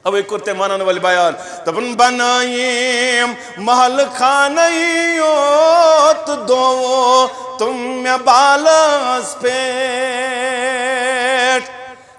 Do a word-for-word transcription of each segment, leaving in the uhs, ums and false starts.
اوے کوٚر تٔمۍ ونن وٲلۍ بیان، دوٚپُن، بنٲیِم محل خانَے یوت دوو تِم مےٚ بالَس پٮ۪ٹھ۔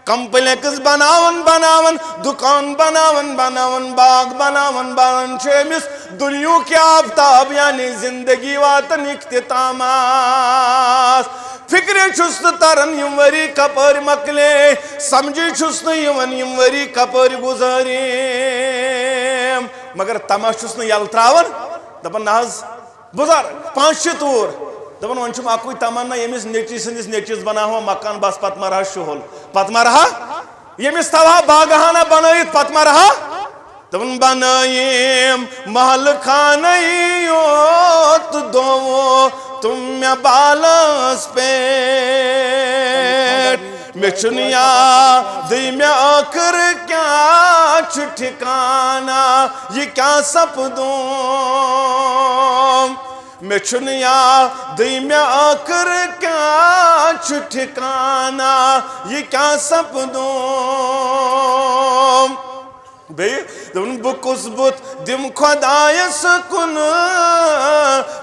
کمپلیکس بناوان بناوان، دکان بناوان بناوان، باغ بناوان بناوان چھُ أمِس دُنیہُک یہِ آفتاب یعنی زندگی واتان اختتامس۔ فکرِ چھُس نہٕ تران یِم ؤری کپٲرۍ مۄکلے، سمجھِ چھُس نہٕ یِوان یِم ؤری کپٲرۍ گُزٲرِم۔ مگر تمہ چھُس نہٕ یلہٕ تراوان، دپان، نہ حظ، بُزرگ پانٛژھ چھِ توٗر۔ دپان، وۄنۍ چھُم اکُے تمنا، ییٚمِس نیٚچوِ سٕنٛدِس نیٚچوِس بناوہا مکان، بس پتہٕ مرہا شُہُل، پتہٕ مرہا، ییٚمِس تھاوہا باغہٕ ہنا بنٲیِتھ، پتہٕ مرہا۔ دوٚپُن، بنٲیِم محل خانَے یوت دوو تِم مےٚ بالَس پٮ۪ٹھ۔ مےٚ چھُنہٕ یادٕے مےٚ ٲخٕر کیٛاہ چھُ ٹھِکانہ، یہِ کیٛاہ سپدُم۔ مےٚ چھُنہٕ یادٕے مےٚ ٲخٕر کیٛاہ چھُ ٹھِکانہ، یہِ کیٛاہ سپدُم۔ بیٚیہِ دوٚپُن، بہٕ کُس بُتھ دِمہٕ خۄدایَس کُن،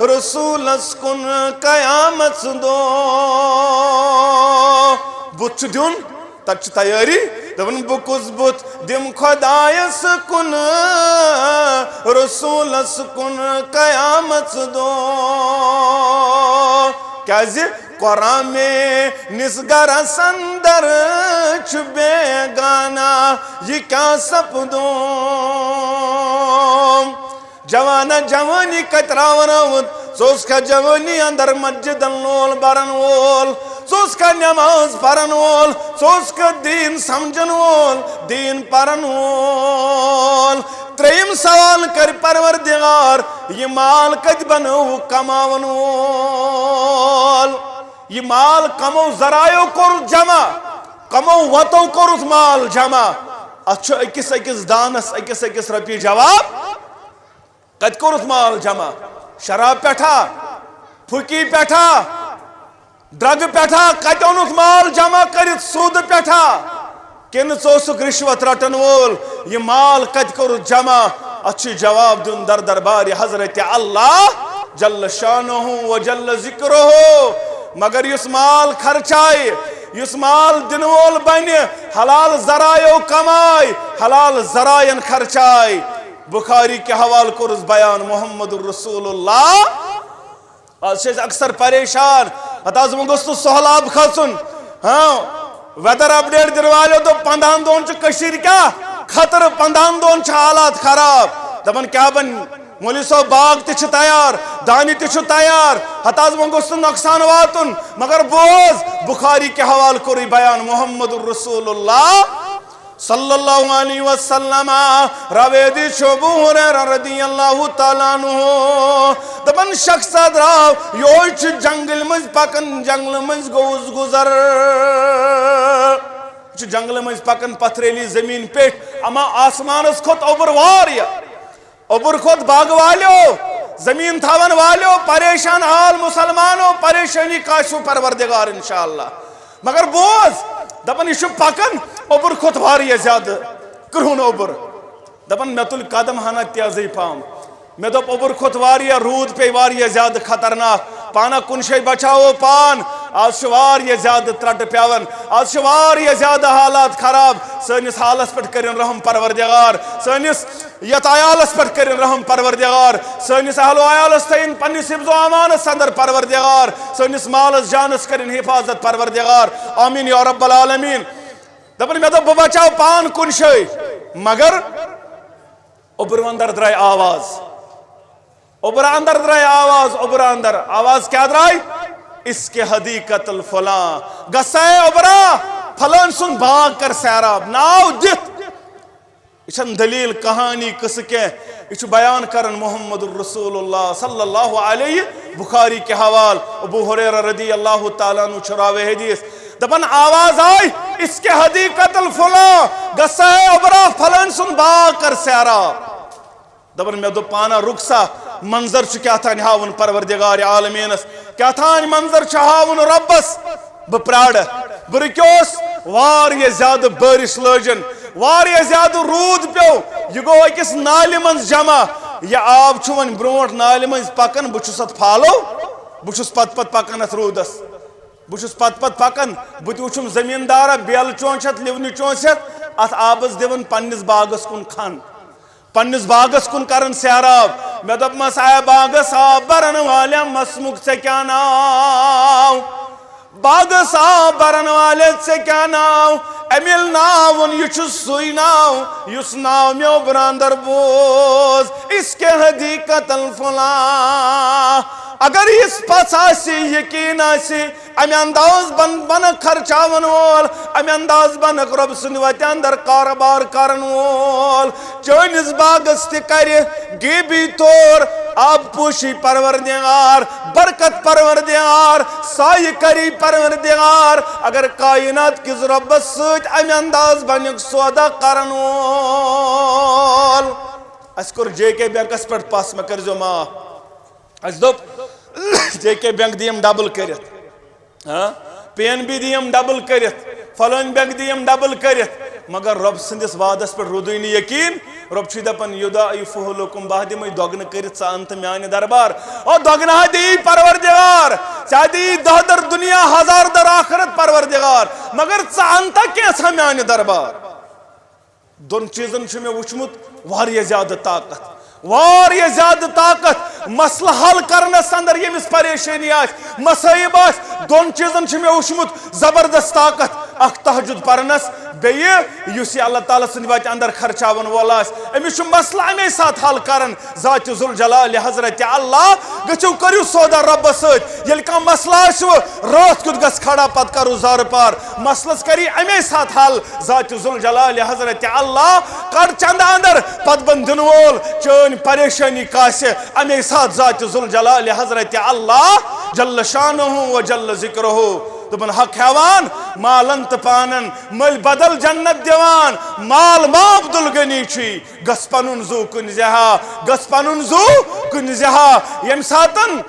رسوٗلَس کُن قیامت دۄہ؟ بُتھ چھُ دیُن، تَتہِ چھِ تیٲری۔ دوٚپُن، بہٕ کُس بُتھ دِمہٕ خۄدایَس کُن، رسوٗلَس کُن قیامت دۄہ؟ کیٛازِ قرآن میٲنِس گرس اندر چھُ بیگانہ، یہِ کیٛاہ سپدُم؟ جوانا جوانی کتہِ راوان آمُت؟ ژٕ اوسکھا جوانی اندر مسجدن لول برن وول؟ ژٕ اوسکھا نماز پرن وول؟ ژٕ اوسکھا دین سمجھن وول، دین پرن وول؟ ترٛیٚیِم سوال کرِ پروردگار، یہِ مال کتہِ بنووُکھ کماون وول؟ یہِ مال کمو ذرایعو کوٚرُتھ جمع، کمو وتو کوٚرُتھ مال جمع؟ اتھ چھُ أکِس أکِس دانس، أکِس أکِس رۄپیہِ جواب۔ کتہِ کوٚرُتھ مال جمع؟ شراب پٮ۪ٹھا؟ پھُکی پٮ۪ٹھا؟ ڈرگہٕ پٮ۪ٹھا؟ کتہِ اوٚنُتھ مال جمع کٔرِتھ؟ سوٗدٕ پٮ۪ٹھا؟ کِنہٕ ژٕ اوسُکھ رِشوت رٹن وول؟ یہِ مال کتہِ کوٚرُتھ جمع؟ اتھ چھُ جواب دیُن در دربارِ حضرت اللہ جل شانہ و جل ذکرہ۔ مگر یُس مال خرچایہِ، یُس مال دِنہٕ وول بنہِ، حلال ذرایعو کمایہِ، حلال ذرایعن خرچایہِ، بخاری کہِ حوالہٕ کوٚرُس بیان محمد رسول اللہ۔ از چھِ أسۍ اکثر پریشان، پتہٕ حظ وۄنۍ گوٚژھ نہٕ سہلاب کھسُن۔ ہاں، ویدر اپڈیٹ دِنہٕ والیو دوٚپ پندہن دۄہن چھُ کٔشیٖرِ کیٛاہ خطرٕ، پندہن دۄہن چھِ حالات خراب۔ دپان کیٛاہ بنہِ؟ مولوی صٲب، باغ تہِ چھِ تیار، دانہِ تہِ چھُ تیار، ہتہٕ حظ وۄنۍ گوٚژھ نہٕ نۄقصان واتُن۔ مگر بوز، بخاری کہِ حوالہٕ کوٚرُے بیان محمد رسول اللہ صلی اللہ علیہ وسلم، روایت چھُ ابو ہریرہ رضی اللہ تعالیٰ عنہ، دپان شخص درٛاو، یہوے چھُ جنگل مٔنٛزۍ پکان، جنگلہٕ مٔنٛزۍ گوٚوُس گُزر۔ چھُ جنگلہٕ مٔنٛزۍ پکان پتھریلی زمین پٮ۪ٹھ، اما آسمانس کھوٚت اوٚبُر واریاہ۔ اوٚبُر کھوٚت باغہٕ والیو، زمین تھاون والیو، پریشان حال مسلمانو، پریشانی کاسیو پروردگار انشاءاللہ۔ مگر بوز، دپان یہِ چھُ پکان، اوٚبُر کھوٚت واریاہ زیادٕ کرٛہُن اوٚبُر۔ دپان مےٚ تُلۍ قدم ہنا تیزٕے پہم۔ مےٚ دوٚپ اوٚبُر کھوٚت واریاہ، روٗد پیٚیہِ واریاہ زیادٕ خطرناک، پانہ کُنہِ جایہِ بچاوو پان۔ از چھُ واریاہ زیادٕ ترٛٹہٕ پٮ۪وان، از چھِ واریاہ زیادٕ حالات خراب۔ سٲنِس حالس پٮ۪ٹھ کٔرِن رحم پروردگار، سٲنِس یتھ عیالس پٮ۪ٹھ کٔرِن رحم پروردگار، سٲنِس اہل و عیالس تھٲیِن پننِس حفظ و امانس اندر پروردگار، سٲنِس مالس جانس کٔرِن حفاظت پروردگار۔ آمین یا رب العالمین۔ دپان مےٚ دوٚپ بہٕ بچاو پان کُنہِ جایہِ، مگر اوٚبرٕ اندر درٛاے آواز، اوٚبرٕ اندر درٛاے آواز، اوٚبرٕ اندر آواز کیٛاہ درٛاے؟ اس کے حدیقت الفلاں، گژھ ہے اوٚبرا، فلٲنۍ سُنٛد باغ کر سیراب، ناو دِتھ۔ یہِ چھَنہٕ دٔلیٖل، کہانی، قصہٕ کینٛہہ، یہِ چھُ بیان کران محمد رسول اللہ صلی اللہ علیہ، بخاری کہِ حوالہٕ، ابو ہریرہ رضی اللہ تعالیٰ عنہ چھُ راوِ حدیث۔ دپان آواز آے، اس کے حدیقت الفلاں، گژھ ہے اوٚبرا، فلٲنۍ سُنٛد باغ کر سیراب۔ دپان مےٚ دوٚپ پانہ، رُک سا، منظر چھُ کیٛاہ تام ہاوُن پروردگار عالمیٖنس، کیٛاہ تام منظر چھُ ہاوُن رۄبس۔ بہٕ پرارٕ، بہٕ رُکیوس، واریاہ زیادٕ بٲرِش لٲجِن، واریاہ زیادٕ روٗد پیوٚو، یہِ گوٚو أکِس نالہِ منٛز جمع۔ یہِ آب چھُ وۄنۍ برونٛٹھ نالہِ منٛز پکان، بہٕ چھُس اتھ follow، بہٕ چھُس پتہٕ پتہٕ پکان اتھ روٗدس، بہٕ چھُس پتہٕ پتہٕ پکان۔ بہٕ تہِ وٕچھُم زٔمیٖندارا بیلہٕ چونٛچہِ ہٮ۪تھ، لِونہِ چونٛچہِ ہٮ۪تھ، اتھ آبس دِوان پننِس باغس کُن کھن، پننِس باغس کُن کران سیراب۔ مےٚ دوٚپمس، اے باغس آب برن والیا، مسمُک ژےٚ کیٛاہ ناو؟ باغس آب برن والے، ژےٚ کیٛاہ ناو؟ اَمہِ ییٚلہِ ناو ووٚن، یہِ چھُ سُے ناو یُس ناو مےٚ اوٚبراندر بوز۔ اس کے حدیقت الفلاح۔ اگر یِژھ پژھ آسہِ، یقیٖن آسہِ، اَمہِ انداز بن-، بنہٕ خرچاون وول، اَمہِ انداز بنہٕ رۄب سٕنٛدِ وتہِ اندر کارٕبار کرن وول، چٲنِس باغس تہِ کرِ غیبی طور آب پوشی پروردگار، برکت پروردگار، سایہِ کری پروردگار۔ اگر کائنات کِس رۄبس سۭتۍ امہِ انداز بنیُک سودا کرن وول۔ اسہِ کوٚر جے کے بینکس پٮ۪ٹھ پس، مےٚ کٔرۍزیو معاف۔ اسہِ دوٚپ، جے کے بینک دِیِم ڈبل کٔرِتھ۔ ہاں؟ پی این بی دِیِم ڈبل کٔرِتھ، فلٲنۍ بینک دِیِم ڈبل کٔرِتھ، مگر رۄب سٕنٛدِس وعدس پٮ۪ٹھ روٗدُے نہٕ یقیٖن۔ رۄب چھُے دپان، یُضاعفہ لکم، بہٕ دِمے دۄگنہٕ کٔرِتھ، ژٕ اَن تہٕ میانہِ دربار۔ او دۄگنہٕ ہا دِیی پروردگار، ژےٚ ہا دِیی دہ در دُنیا، ہزار در آخرت پروردگار، مگر ژٕ اَن تہٕ کینٛژھا میانہِ دربار۔ دۄن چیٖزن چھُ مےٚ وُچھمُت واریاہ زیادٕ طاقت، واریاہ زیادٕ طاقت۔ مسلہٕ حل کرنس اندر ییٚمِس پریشٲنی آسہِ، مصٲیب آسہِ، دۄن چیٖزن چھُ مےٚ وُچھمُت زبردست طاقت۔ اکھ تہجد پرنس، بیٚیہِ یُس یہِ اللہ تعالیٰ سٕنٛدِ وتہِ اندر خرچاون وول آسہِ، أمِس چھُ مسلہٕ اَمے ساتہٕ حل کران۔ ذات ذوالجلال حضرت اللہ، گٔژھِو کٔرِو سودا رۄبس سۭتۍ۔ ییٚلہِ کانٛہہ مسلہٕ آسِوٕ، راتھ کیُتھ گژھِ کھڑا، پتہٕ کرو زارٕ پار۔ مسلس کری اَمے ساتہٕ حل ذات ذوالجلال حضرت اللہ۔ کڑ چندٕ اندر، پتہٕ بن دِنہٕ وول۔ چٲنۍ پریشٲنی کاسہِ اَمے ساتہٕ ذات ذوالجلال حضرت اللہ جل شانہ و جل ذکرہ۔ دوٚپُن، حق ہٮ۪وان مالن تہٕ پانن، مٔلۍ بدل جنت دِوان۔ مال ما عبدالغنی چھُے، گژھ پنُن زُو کُنہِ زِ ہا، گژھ پنُن زُو کُنہِ زِ ہا۔ ییٚمہِ ساتن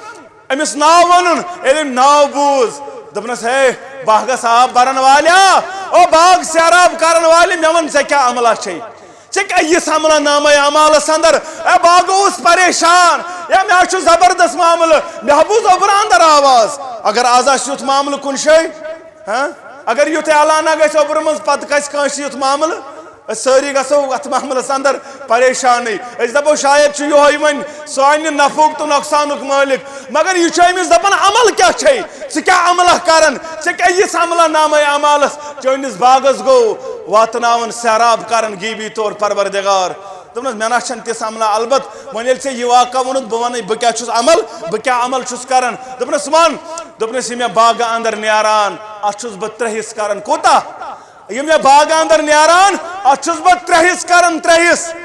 أمِس ناو ووٚنُن، ییٚلہِ أمۍ ناو بوٗز، دوٚپنس، ہے، باغس آب برن والیا، او باغ سیراب کرن والہِ، مےٚ وَن، ژےٚ کیٛاہ عملہ چھے؟ ژےٚ کیٛاہ یِژھ عملہ نامے اعمالس اندر؟ اے، باغ اوس پریشان، یا مےٚ چھُ زبردست معاملہٕ، مےٚ ہا بوٗز اوٚبرٕ اندر آواز۔ اگر آز آسہِ یُتھ معاملہٕ کُنہِ جایہِ، ہاں؟ اگر یُتھ اعلانہ گژھِ اوٚبرٕ منٛز، پتہٕ گژھِ کٲنٛسہِ یُتھ معاملہٕ، أسۍ سٲری گژھو اتھ معاملس اندر پریشانٕے۔ أسۍ دپو، شاید چھُ یِہوے وۄنۍ سانہِ نفعُک تہٕ نۄقصانُک مٲلِک۔ مگر یہِ چھُ أمِس دپان، عمل کیٛاہ چھے؟ ژٕ کیٛاہ عملہ کران؟ ژےٚ کیٛاہ یِژھ عملہ نامے اعمالس؟ چٲنِس باغس گوٚو واتناوان سیراب کران غیبی طور پروردگار۔ دوٚپنس، مےٚ نہ چھَنہٕ تِژھ عملہ، البتہ وۄنۍ ییٚلہِ ژےٚ یہِ واقعہ ووٚنُتھ، بہٕ وَنَے بہٕ کیٛاہ چھُس عمل، بہٕ کیٛاہ عمل چھُس کران۔ دوٚپنس، وَن۔ دوٚپنس، یہِ مےٚ باغہٕ اندر نیران، اتھ چھُس بہٕ ترٛےٚ حصہٕ کران۔ کوٗتاہ؟ یہِ مےٚ باغہٕ اندر نیران، اتھ چھُس بہٕ ترٛےٚ حصہٕ کران، ترٛےٚ حصہٕ۔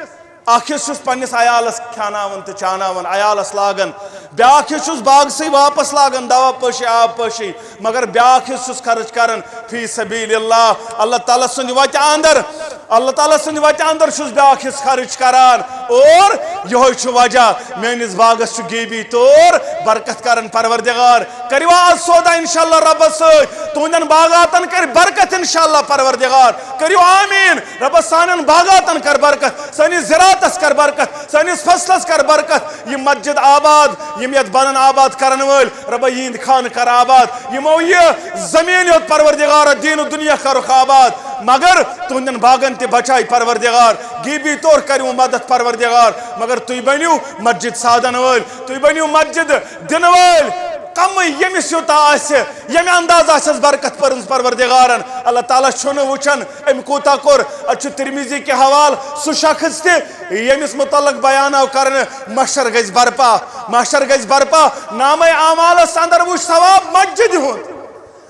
اکھ حصہٕ چھُس پننِس عیالس کھیاناوان تہٕ چاناوان، عیالس لاگان۔ بیاکھ حصہٕ چھُس باغسٕے واپس لاگان، دوا پٲشی، آب پٲشی۔ مگر بیاکھ حصہٕ چھُس خرٕچ کران فی سبیل اللہ، اللہ تعالیٰ سٕنٛدِ وتہِ اندر، اللہ تعالیٰ سٕنٛدِ وتہِ اندر چھُس بیاکھ حصہٕ خرٕچ کران۔ اور یِہوٚے چھُ وجہ، میٲنِس باغس چھُ غیبی طور برکت کران پروردگار۔ کٔرِو آز سودا انشاءاللہ رۄبس سۭتۍ، تُہنٛدٮ۪ن باغاتن کرِ برکت انشاءاللہ پروردگار۔ کٔرِو آمیٖن۔ رۄبس سانٮ۪ن باغاتن کر برکت، سٲنِس زراعتس کر برکت، سٲنِس فصلس کر برکت۔ یہِ مسجد آباد، یِم یتھ بنن آباد کرن وٲلۍ، رۄبا یِہنٛدۍ خانہٕ کر آباد، یِمو یہِ زمین یوت پروردگارا دین و دنیا کرُکھ آباد، مگر تُہنٛدٮ۪ن باغن تہِ بچاے پروردگار، غیبی طور کٔرِو مدد پروردگار، مگر تُہۍ بٔنِو مسجد سادن وٲلۍ، تُہۍ بٔنِو مسجد دِنہٕ وٲلۍ، کمٕے ییٚمِس یوٗتاہ آسہِ، ییٚمہِ انداز آسٮ۪س برکت پٔرمٕژ پروردگارن۔ اللہ تعالیٰ چھُنہٕ وٕچھان أمۍ کوٗتاہ کوٚر۔ اتھ چھُ ترمذی کہِ حوالہٕ سُہ شخص تہِ ییٚمِس متعلق بیان آو کرنہٕ، محشر گژھِ برپا، محشر گژھِ برپا۔ نامے اعمالس اندر وٕچھ ثواب مسجدِ ہُنٛد،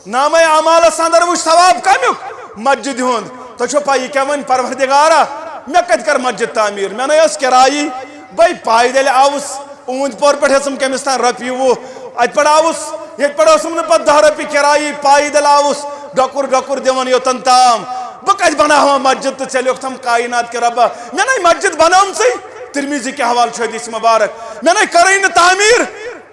نامے اعمالس اندر وٕچھ ثواب کمیُک؟ مسجدِ ہُنٛد۔ تۄہہِ چھو پاے یہِ کیٛاہ وَنہِ پروردگارا؟ مےٚ کتہِ کر مسجد تعمیٖر؟ مےٚ نے ٲس کرایی، بے پایدلۍ آوُس اوٗنتۍ پور پٮ۪ٹھ ہیٚژٕم کٔمِس تام رۄپیہِ وُہ، اتہِ پٮ۪ٹھ آوُس، ییٚتہِ پٮ۪ٹھ اوسُم نہٕ پتہٕ دہ رۄپیہِ کرایی، پایدلۍ آوُس ڈۄکُر ڈۄکُر دِوان یوٚتن تام۔ بہٕ کتہِ بناوہا مسجد تہٕ ژےٚ لیوٚکھتھم کائنات کہِ رۄبہ؟ مےٚ نے مسجد بنٲومٕژٕے۔ ترمذی کہِ حوالہٕ چھُ حدیث مبارک، مےٚ نے کٔرٕے نہٕ تعمیٖر،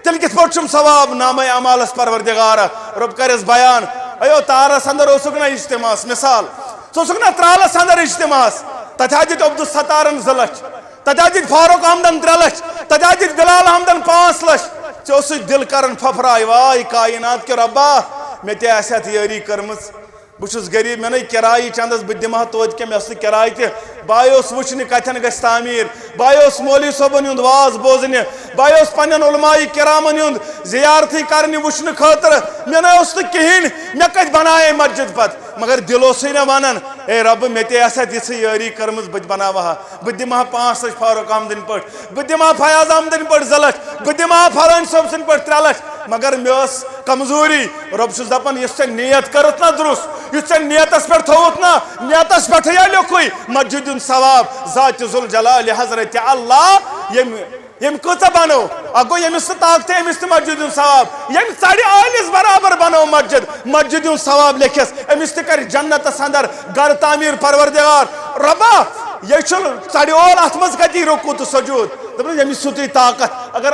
تیٚلہِ کِتھ پٲٹھۍ چھُم ثواب نامے اعمالس پروردگارا؟ رۄب کرٮ۪س بیان، ایو تارس اندر اوسُکھ نہ اجتماعس، مثال، ژٕ اوسُکھ نا ترالس اندر اجتماعس؟ تتہِ حظ دِتۍ عبدالستارن زٕ لچھ، تتہِ حظ دِتۍ فاروق احمدن ترٛےٚ لچھ، تتہِ حظ دِتۍ بلال احمدن پانٛژھ لچھ۔ ژےٚ اوسُے دِل کران پھپھراے، واے کائنات کہِ رۄبا، مےٚ تہِ آسہِ اتھ یٲری کٔرمٕژ۔ بہٕ چھُس غریب، مےٚ نے کرایہِ چندس بہٕ دِمہٕ ہا توتہِ کینٛہہ، مےٚ ٲس نہٕ کراے تہِ۔ بہٕ آیوس وٕچھنہِ کتٮ۪ن گژھِ تعمیٖر، بہٕ آیوس مولوی صٲبن ہُنٛد واز بوزنہِ، بہٕ آیوس پننٮ۪ن علماء کرامن ہُنٛد زیارتھٕے کرنہِ وٕچھنہٕ خٲطرٕ۔ مےٚ نے اوس نہٕ کِہیٖنۍ، مےٚ کتہِ بنایے مسجد پتہٕ؟ مگر دل اوسُے مےٚ ونان، اے رۄبہٕ، مےٚ تہِ آسہِ ہا تِژھٕے یٲری کٔرمٕژ، بہٕ تہِ بناوٕ ہا، بہٕ دِمہٕ ہا پانٛژھ لچھ فاروق احمدٕنۍ پٲٹھۍ، بہٕ دِمہٕ ہا فیاض احمدٕنۍ پٲٹھۍ زٕ لچھ، بہٕ دِمہٕ ہا فلٲنۍ صٲب سٕنٛدۍ پٲٹھۍ ترٛےٚ لچھ۔ مگر مےٚ ٲس کمزوری۔ رۄب چھُس دپان، یُس ژےٚ نیت کٔرٕتھ نا درست، یُس ژےٚ نیتس پٮ۪ٹھ تھوٚوُتھ نا، نیتس پٮ۪ٹھٕے ہا لیوٚکھُے مسجد ہُنٛد ثواب، ذات ذوالجلال حضرت اللہ، ییٚمۍ ییٚمۍ کۭژاہ بنٲو؟ اکھ گوٚو، ییٚمِس نہٕ طاقتٕے، أمِس تہِ مسجد ہُنٛد ثواب۔ ییٚمۍ ژَرِ عٲلِس برابر بنٲو مسجد، مسجد ہُنٛد ثواب لیکھٮ۪س، أمِس تہِ کرِ جنتس اندر گرٕ تعمیٖر پروردگار۔ رۄبا، یہِ چھُ ژَرِ اول، اتھ منٛز کتہِ یی رکوع تہٕ سجود؟ دوٚپُن، ییٚمِس چھُو تُہۍ طاقت، اگر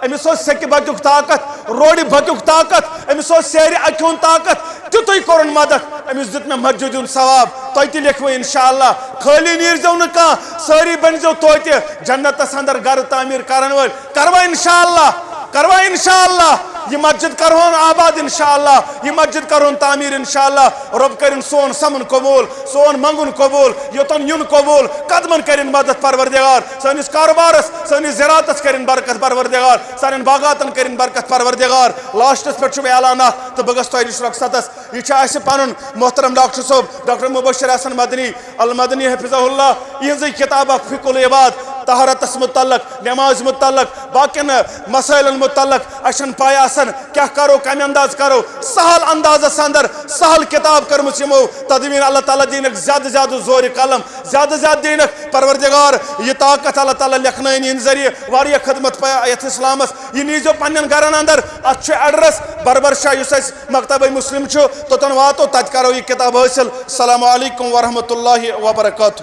أمِس اوس سیٚکہِ بۄکیُک طاقت، روڈِ بۄکیُک طاقت، أمِس اوس سیرِ اکہِ ہُنٛد طاقت، تیُتُے کوٚرُن مدد، أمِس دیُت مےٚ مسجد ہُنٛد ثواب۔ تۄہہِ تہِ لیکھوٕ انشاءاللہ، خٲلی نیٖرزیو نہٕ کانٛہہ، سٲری بٔنۍزیو توتہِ جنتس اندر گرٕ تعمیٖر کرن وٲلۍ۔ کروا انشاءاللہ، کروا انشاءاللہ، یہِ مسجد کرہون آباد انشاءاللہ، یہِ مسجد کرہون تعمیٖر انشاءاللہ۔ رۄب کٔرِن سون سمن قبول، سون منگُن قبول، یوٚتن یُن قبول، قدمن کٔرِن مدد پروردگار، سٲنِس کاروبارس، سٲنِس زراعتس کٔرِن برکت پروردگار، سانٮ۪ن باغاتن کٔرِن برکت پروردگار۔ لاسٹس پٮ۪ٹھ چھُ مےٚ اعلان اکھ، تہٕ بہٕ گژھٕ تۄہہِ نِش رۄخصتس۔ یہِ چھُ اَسہِ پنُن محترم ڈاکٹر صٲب، ڈاکٹر مبشر حسن مدنی المدنی حفظہ اللہ، یِہنٛزٕے کِتاب اکھ فقہ العباد، طہارتس متعلق، نماز متعلق، باقین مسائلن متعلق۔ اَسہِ چھَنہٕ پَے آسان کیٛاہ کرو، کَمہِ انداز کرو۔ سہل اندازس اندر سہل کِتاب کٔرمٕژ یِمو تدوین۔ اللہ تعالیٰ دِینَکھ زیادٕ زیادٕ زورِ قلم، زیادٕ زیادٕ دِینَکھ پروردگار یہِ طاقت۔ اللہ تعالیٰ لیکھنٲیِن یِہنٛدِ ذٔریعہٕ واریاہ خدمت پَے یَتھ اسلامس۔ یہِ نیٖزیو پننٮ۪ن گرن اندر۔ اتھ چھُ ایڈریس بربر شاہ، یُس اسہِ مکتبہ مسلم چھُ، توٚتن واتو، تتہِ کرو یہِ کتاب حٲصِل۔ السلام علیکم ورحمۃ اللہ وبرکاتہ۔